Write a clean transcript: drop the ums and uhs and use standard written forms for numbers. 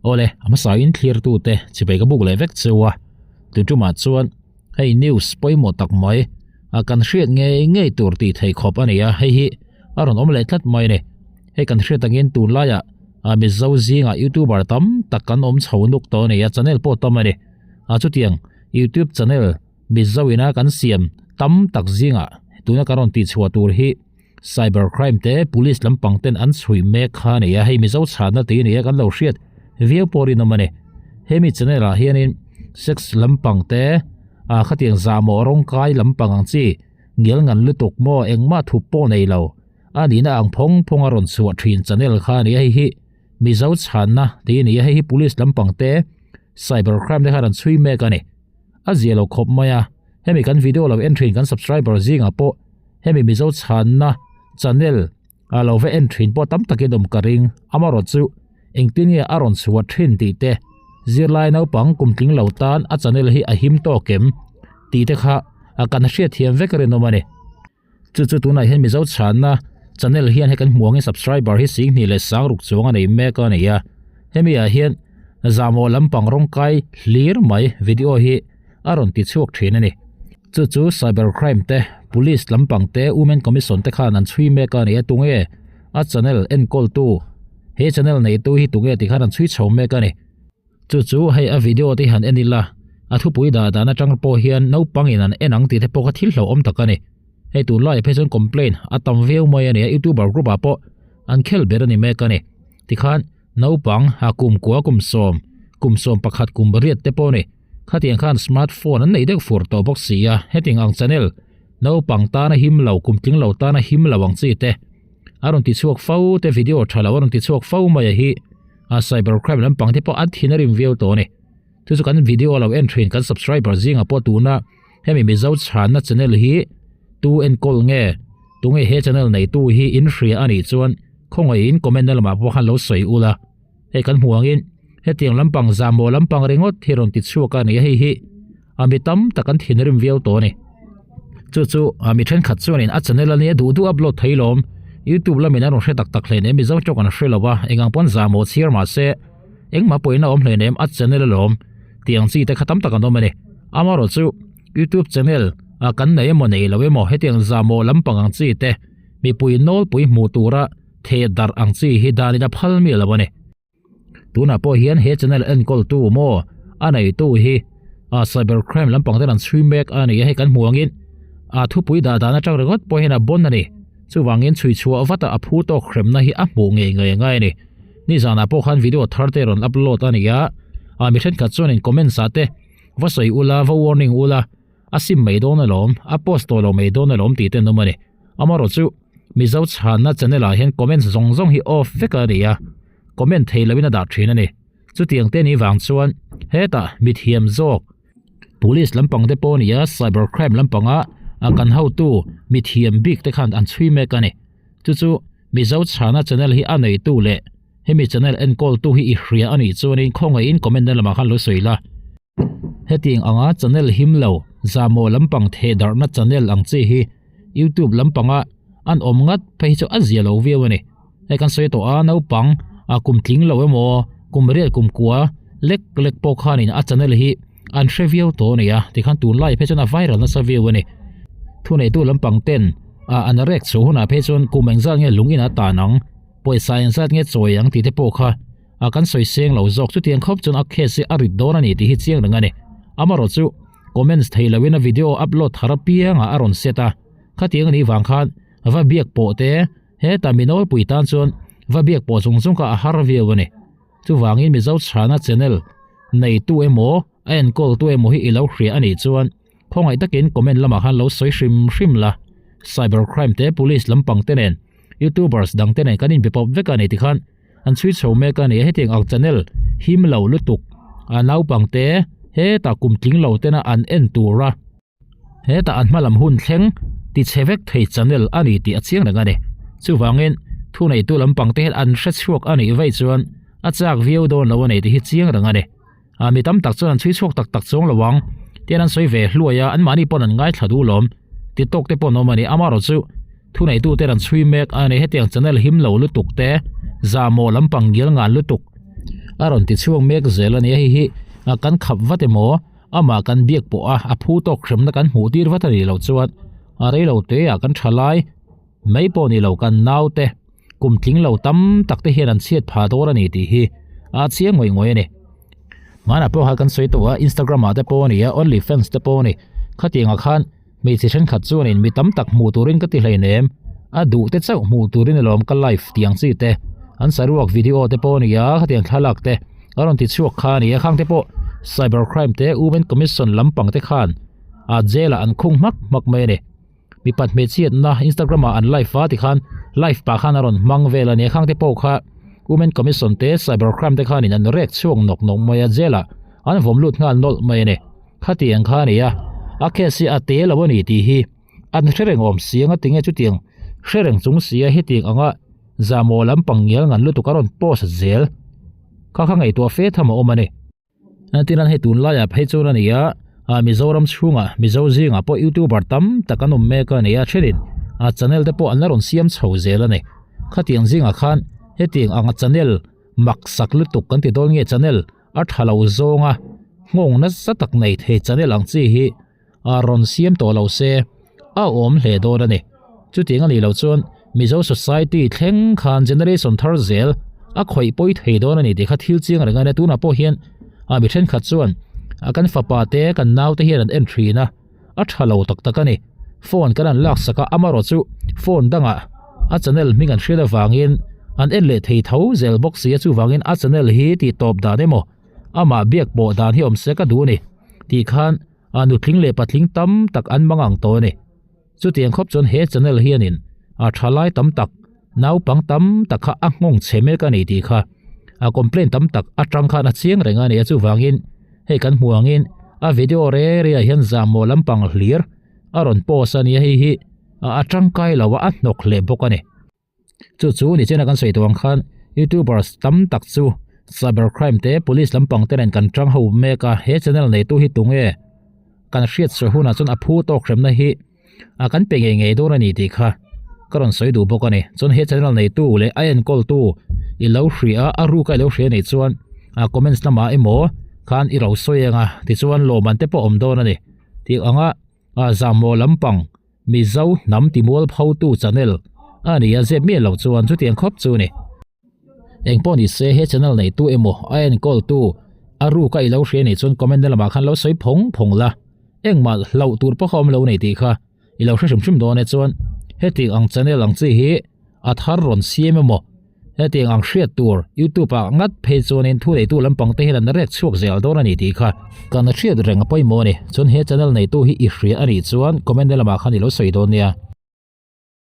Awle, a hmasain thlirtute chibai ka buk leh vek cheu a, tuṭumah chuan hei news pawimawh tak mai a kan hriat ngei ngei tur tih theih khawp a ni a, hei hi a rawn awm leh tlat mai a ni. Hei kan hriat angin tunlaiah Mizo zingah youtuber tam tak kan awm chho nuk tawh a ni a, channel pawh tam a ni. A chutiang youtube channel Mizo ina kan siam tam tak zingah tuna kan rawn tihchhuah tur hi Cyber crime te police lampang ten an chhui mek kha a ni a, hei Mizo chhanna tih a ni a kan lo hriat viau pawh rinawm a ni. Hemi channel ah hianin sex lampang te ah khatiang zahmawh rawngkai lampang ang chi ngial ngan lutuk maw engmah thup pawh nei lo a nihna ang phawng phawng a rawn chhuah thin channel kha a ni a, hei hi Mizo chhanna tih a ni a, hei hi police lampang te cyber crime te khan an chhui mek a ni. A zia lo khawp mai a, hemi kan video lo en thin kan subscriber zingah pawh hemi Mizo chhanna channel a lo va en thin pawh tam takin awm ka ring. Amarawh chu engtin nge a rawn chhuah thin tih te, zirlai naupang kum tling lo tan a channel hi a him tawk em tih te kha kan hriatthiam vek rinawm a ni. Chu chu tunah hian Mizo chhanna channel hian hei kan hmuh angin subscriber hi 2 leh 6 chuang a nei mek a ni a. Hemi ah hian zahmawh lampang rawngkai hlir mai video hi a rawn ti chhuak thin a ni. Chu chu cyber crime te, police lampang te, women commission te khan an chhui mek a ni a tunge a channel enkawl tu he channel neitu hi tunge ti khan an chhui chho mek a ni. Chu chu hei a video te han en ila, a thupui dah dan atang pawh hian naupang in an en ang tih te pawh kha thil hlauhawm tak a ni. Hei tunlaiah phei chuan complain a tam viau mai a ni a, youtuber group ah pawh an khel ber a ni mek a ni. Tikhan naupang a kum kua kum sawm, kum sawm pakhat kum pariat te pawh a ni. Khatiang khan smart phone an nei deuh fur tawh bawk si a, hetiang ang channel naupang tana him lo, kum tling lo tana him lo ang chi te a rawn ti chhuak fo te, video tha lo a rawn ti chhuak fo mai a hi. A cyber crime lampang te pawh an thin a rim viau tawh a ni. Chu chu kan video lo en thin kan subscriber zingah pawh tuna hemi Mizo chhanna channel hi tu enkawl nge tunge he channel neitu hi in hria a nih chuan khawngaihin comment na lamah pawh khan lo sawi ula. Hei kan hmuh angin hetiang lampang zahmawh lampang ringawt hi rawn ti chhuak a ni a hei hi a mi tam tak an thin a rim viau tawh a ni. Chu chu a mi thenkhat chuanin a channel a nia duh duh upload thei lawm. Youtube lamin an rawn hre tak tak hleinem Mizo tawk an hre lo a, engang pawn zahmawh chhiar mah se engmah pawhin a awm hleinem a channel alawm tih ang chi te kha tam tak an awm a ni. Amaherawh chu youtube channel a kan nei emaw nei lo emaw hetiang zahmawh lampang ang chi te mipui nawlpui hmuh tura theh darh ang chi hi danin a phal miah lo a ni. Tunah pawh hian he channel enkawl tu maw a neitu hi a cyber crime lampang ten an chhui mek a ni a, hei kan hmuh angin a thupui dah dan atang ringawt pawh hian a bon a ni. Chuvangin chhui chhuah vata a phu tawk hremna hi a hmuh ngei ngei angai a ni. Nizanah pawh khan video thar te rawn upload a ni a, a mi thenkhat chuanin comments ah te va sawi ula va warning ula a sim mai dawn alawm, a post tawh lo mai dawn alawm tih te an awm a ni. Amaherawh chu Mizo chhanna channel ah hian comments zawng zawng hi off vek a ni a, comment thei loin a dah thin a ni. Chutiang te ni vang chuan hetah mithiam zawk police lampang te pawh a ni a, cyber crime lampanga a kan hotu mithiam bik te khan an chhui mek a ni. Chu chu Mizo chhanna channel hi a neitu leh hemi channel enkawltu hi i hria a nih chuanin khawngaihin comment na lamah khan lo sawi la. Hetiang anga channel him lo, zahmawh lampang theh darhna channel ang chi hi YouTube lampanga an awm ngat phei hi chu a zia lo viau a ni. Hei kan sawi tawh a, naupang a kum tling lo emaw, kum riat kum kua lek lek pawh khanin a channel hi an hre viau tawh a ni a, tikhan tunlai phei chuan a viral nasa viau a ni. Thuneitu lampang ten a an rek chho hunah phei chuan kum engzat nge lung inah tan ang, pawisa engzat nge chawi ang tih te pawh kha a kan sawi seng lo zawk chutiang khawp chuan a case hi a rit dawn a ni tih hi chiang reng a ni. Amaherawh chu comments thei loin a video upload thar apiangah a rawn set a, khatiang a nih vang khan va biak pawh te hetah mi nawlpui tan chuan va biak pawh chung chung kha a har viau a ni. Chuvangin Mizo chhana channel neitu emaw a enkawltu emaw hi i lo hria a nih chuan khawngaih takin comment lamah khan lo sawi hrim hrim la. Cyber crime te police lampang te nen youtubers dang te nen kan inbe pawp vek a ni tikhan An chhui chho mek a ni a, hetiang ang channel him lo lutuk a naupang te hetah kum tling lo tena an en tur a, hetah an hmalam hun thleng ti chhe vek thei channel a ni tih a chiang reng a ni. Chuvangin thuneitu lampang te hian an hre chhuak a nih vaih chuan a chak viau dawn lo a ni tih hi chiang reng a ni. A mi tam tak chuan an chhui chhuak tak tak chuang lo ang tian an sawi ve hluai a, anmahni pawn an ngaithla duh lawm ti tawk te pawh an awm a ni. Amaherawh chu thuneitu ten an chhui mek a ni. Hetiang channel him lo lutuk te, zahmawh lampang ngial ngan lutuk. A rawn ti chhuak mek zel a ni a, hei hi kan khap vat emaw amah kan biak pawh a, a phu tawk hremna kan hmuh tir vat a nih loh chuan a rei lo te ah kan tha lai mai pawh ni lo kan naute kum tling lo tam tak te hian an chhiat phah dawn a ni tih hi a chiang ngawih ngawih a ni. Hmanah pawh kha kan sawi tawh a, Instagram ah te pawh a ni a, OnlyFans te pawh a ni, khatiangah khan Hmeichhe thenkhat chuanin mi tam tak hmuh turin ka ti hleinem, a duh te chauh hmuh turin alawm ka live tih ang chi te, an saruak video te pawh a ni a, khatiang thlalak te a rawn ti chhuak kha a ni a, khang te pawh cyber crime te women commission lampang te khan a jail ah an khung hmak hmak mai a ni. Mipat hmeichhiatna Instagram ah an live a tikhan live pah khan a rawn hmang vel a ni a, khang te pawh kha women commission te cyber crime te khanin an rek chhuak nawk nawk mai a, jail ah an vawm lut nghal nawlh mai a ni. Khatiang kha a ni a, a case hi a te lo a ni tih hi an hre reng awm si anga tinge chutiang hre reng chung si a hetiang anga zahmawh lampang ngial ngan lutuk a rawn post zel kha kha ngaihtuah fe tham a awm a ni. Entirnan hei tunlaiah phei chuan a ni a, ah Mizoram chhungah Mizo zingah pawh youtuber tam tak an awm mek a ni a, thenin ah channel te pawh an la rawn siam chho zel a ni. Khatiang zingah khan hetiang anga channel mak sak lutuk kan ti dawn nge channel a tha lo zawnga nghawng nasa tak nei thei channel ang chi hi a rawn siam tawh lo se a awm hle dawn a ni. Chutiang a nih loh chuan Mizo society thleng khan generation thar zel a khawih pawi thei dawn a ni tih kha thil chiang reng a nia. Tunah pawh hian a mi thenkhat chuan a kan fapa te kan naute hian an en thin a. a tha lo tak tak a ni. Phone kan an laksak a, amarawh chu phone dangah a channel hming an hriat avangin an en leh thei tho zel bawk si a, chuvangin a channel hi tih tawp dan emaw amah biak pawh dan hi awm se ka duh a ni tih khan a nutling leh patling tam tak an mang ang tawh a ni. Chutiang khawp chuan he channel hianin a thalai tam tak Naupang tam tak kha a nghawng chhe mek a ni tih kha a complaint tam tak atang khan a chiang reng a ni a, chuvangin hei kan hmuh angin a video re re ah hian zahmawh lampang hlir a rawn post a ni a, hei hi a tangkai lo a, a hnawk hle bawk a ni. Chu chu nichina kan sawi tawh ang khan youtubers tam tak chu cyber crime te police lampang te nen kan tang ho mek a, he channel neitu hi tunge kan hriat sawi hunah chuan a phu tawk hremna hi a kan pe ngei ngei dawn a ni tih kha ka rawn sawi duh bawk a ni. Chuan he channel neitu leh a enkawltu i lo hria a, a ruka i lo hria anih chuan a comments lamah emaw khan i ro sawi ang a, tichuan lawmman te pawh a awm dawn a ni tih anga a zahmawh lampang Mizo hnam timual photu channel a ni a zep miah lo chuan chutiang khawp chu a ni. Engpawh ni se he channel neitu emaw a enkawltu a ruka i lo hria anih chuan comment na lamah khan lo sawi phawng phawng la, engmah hlauh tur pawh kha awm lo nei tih kha i lo hre hrim hrim dawn e chuan hetiang ang channel ang chi hi a thar rawn siam emaw hetiang ang hriat tur youtube ah ngat phei chuanin thu neitu lampang te hian an rek chhuak zel dawn a ni tih kha kan hriat reng a pawimawh a ni. Chuan he channel neitu hi i hria anih chuan comment na lamah khan i lo sawi dawn nia.